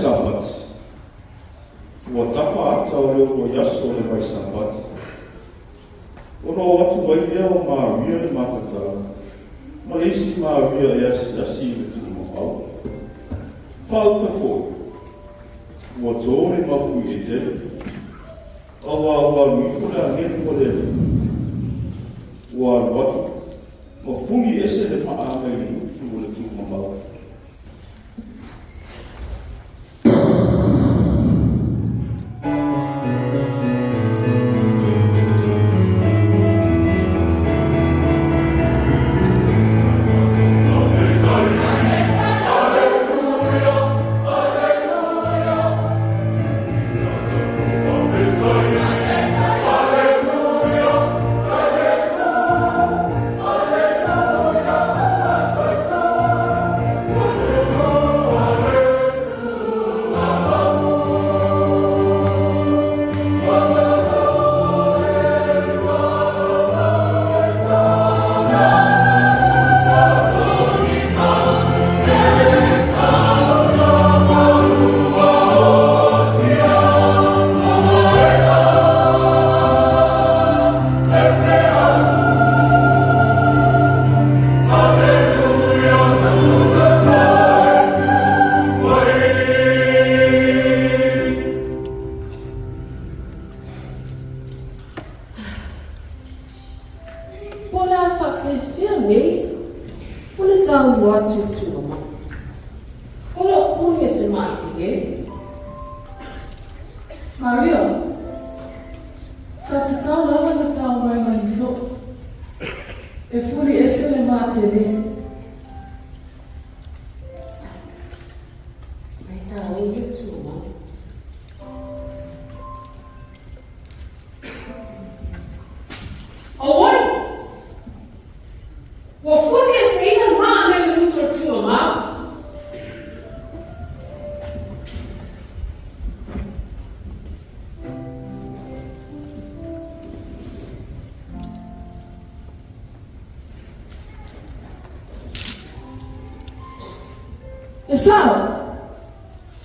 Sapati, ua tafa ata o le uluai aso o le vai Sapati. Ona o atu ai lea o Maria le Makatala ma le isi Maria e asiasi i le tuumamau. Faauta foi, ua to le mafuie tele, auā ua alu ifo le agelu a le Alii, ua alu atu ma fuli ese le maa mai le gutu o le tuumamau. Po o le a faapefea nei ona taua atu i Tūmamao. O lou pule se maatele. Maria, Sa tatau lava na tao mai ma ni soo. E fuli ese le maatele. Sa, Ai tao e ia Tūmamao. Auoi! Ua fuli eseina le maa mai le gutu o le Tūmamao. E sao,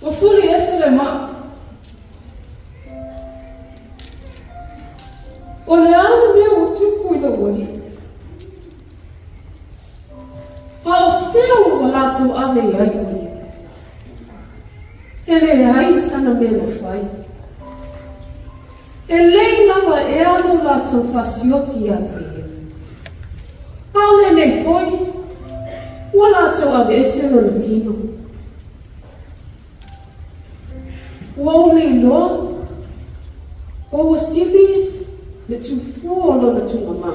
ua fuli ese le maa. O le a le mea ua tupu i lou alii? A o fea ua latou ave i ai o ia? E leai sana mea na fai. E lei lava ea lo latou fasioti ia te ia. A o lenei foi, ua latou aveese lona tino. Ua ou le iloa, o ua sili le tufua o lona tugama.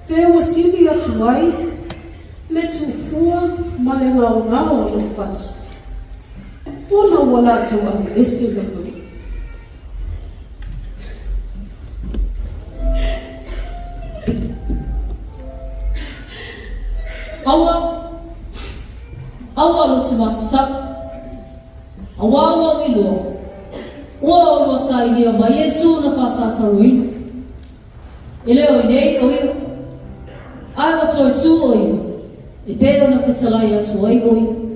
Pe ua sili atu ai le tufua ma le gaogao o lona fatu, ona ua latou aveese lona. Aua, aua lo te matatau, auā ua ou iloa, ua olua sailia ma Iesu na faasataroina. E le o inei o ia, ae ua toe tū o ia, e pei ona fetalai atu ai o ia.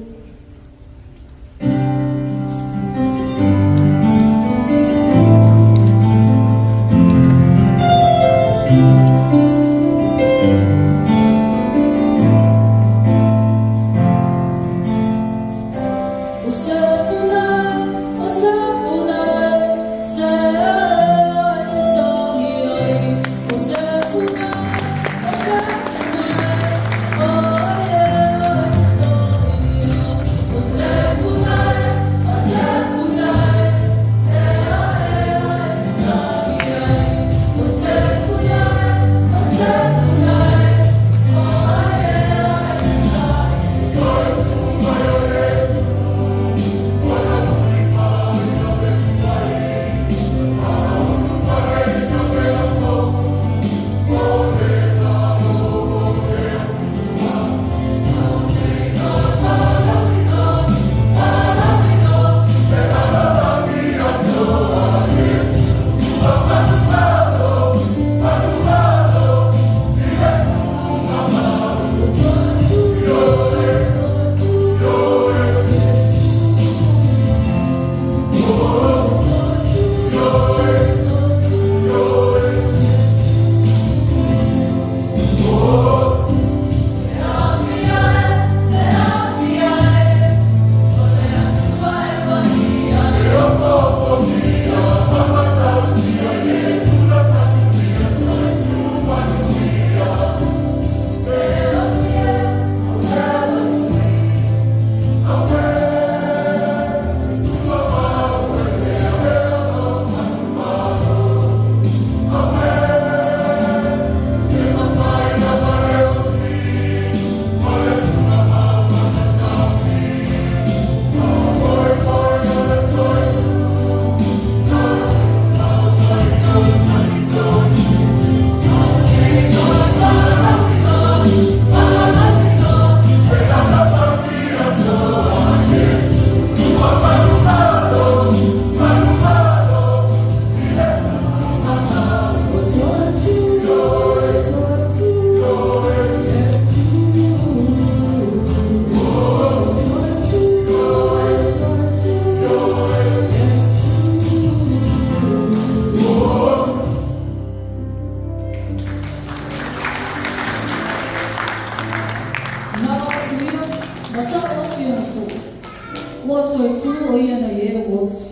ia nai e ua oti.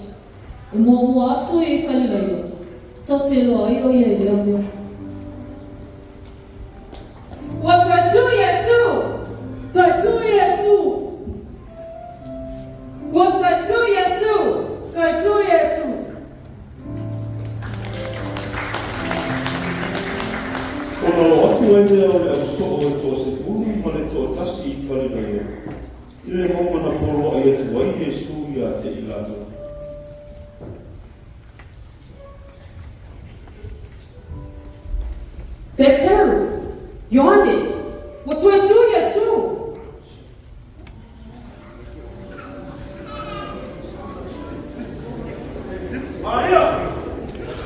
E muamua atu ia i Kalilaia, tatou te iloa ai o ia i lea mea. Ua toe tū Iesū! Toe tū Iesū! Ua toe tū Iesū! Toe tū Iesū! Ona oo atu ai lea o le au soo e toasefulu ma le toatasi i Kalilaia, i le mauga na poloai atu ai Iesū iā te i latou. Peteru, Ioane, ua toe tū Iesū! Maria,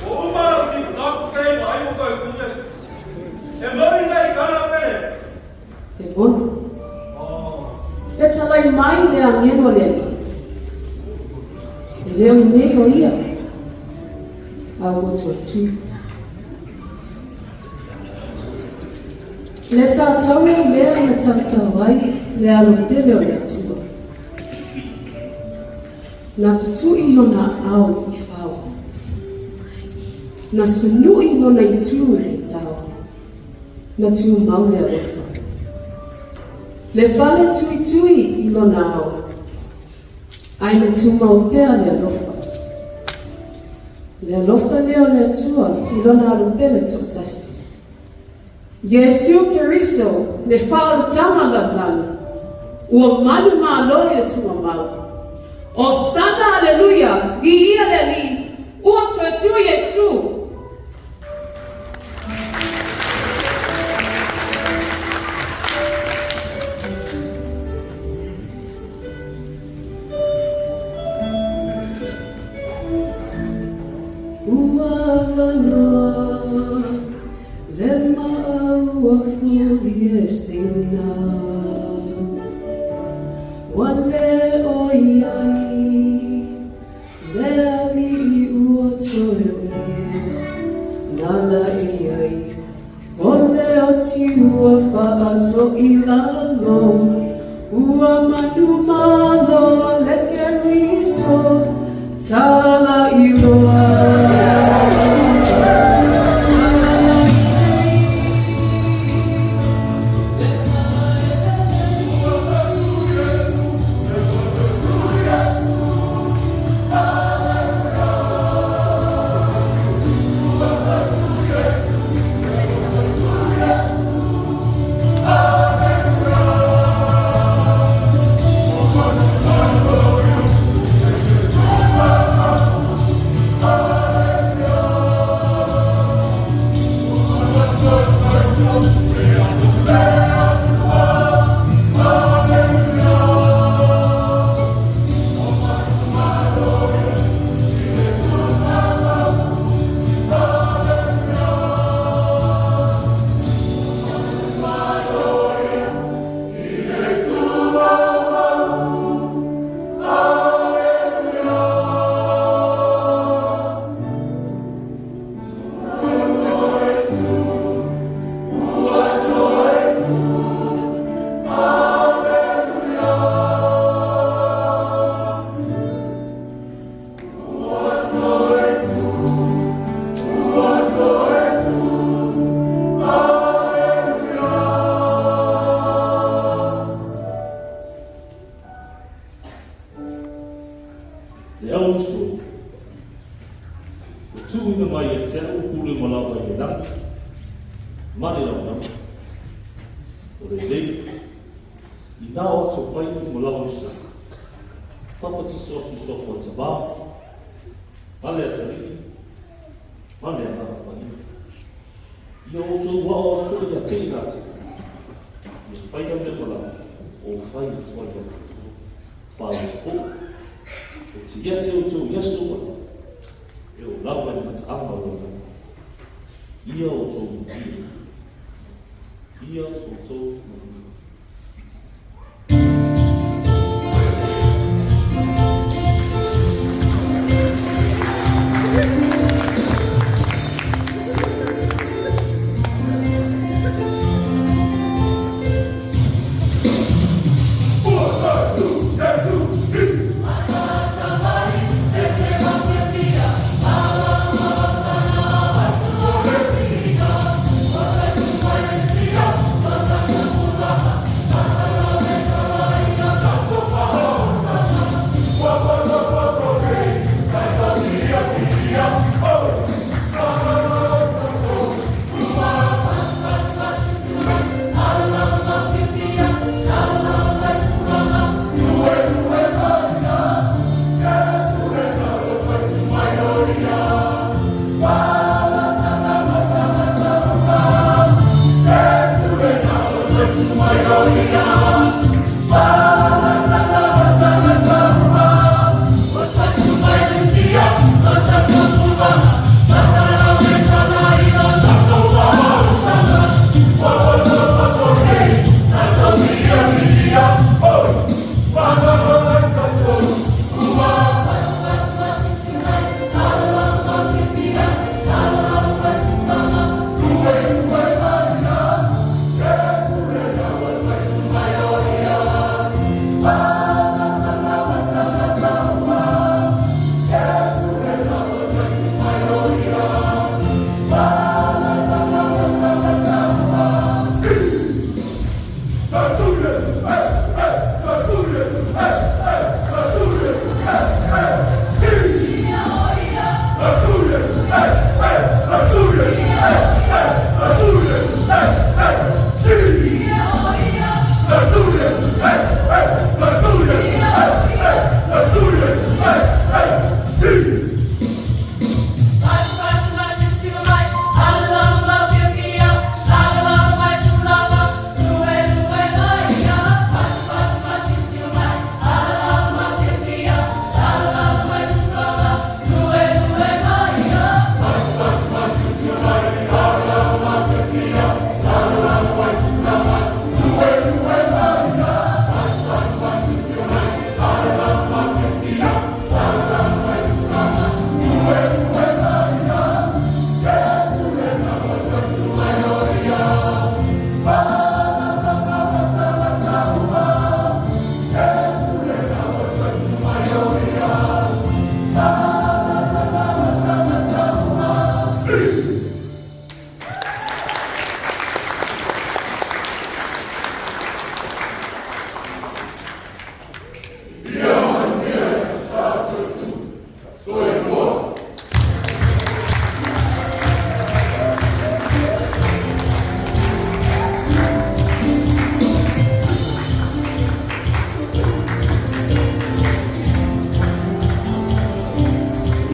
ua uma au i taku kei ma ai mo kai ku Iesu. E mauri nei kāna pere. E moni. Fetalai mai le agelo a le Alii. E le o nei o ia, a ua toe tū. Le sataua lea na tautau ai le alo pele o le Atua. Na tutuʻi lona ao i fao. Na sunuʻi lona itu i le tao. Na tumau le alofa. Le pale tuitui i lona ao. Ae na tumau pea le alofa. Le alofa lea o le Atua i lona alo pele toatasi. Iesu Keriso, le faaolataga lalolagi, ua malu malo i le tuuamau. Osana Aleluia, viia le Alii, ua toe tu Iesu! Ua avanoa le maau a fuli e sina. Ua le o i ai le alii ua toe o ia na la i ai. O le oti ua faato i lalo, ua manumalo le Keriso, tala i loa. Tala i Le au uso, ua tuuina mai ia te au pule ma lava i le lagi, ma le lalolagi. O lelei, inā o atu fai ma lava uso, papatiso atu suafa o Tamā, ma le Atalii, ma le Agaga Paia. Ia outou ao atu foi ia te i latou, ia faia mea ma lava, o fai atu ai ia te outou. Whāiti fou, o te ia te outou i aso ma lava, e o lava i mataaga o lona. Ia outou manuia. Ia outou manuia. Hey!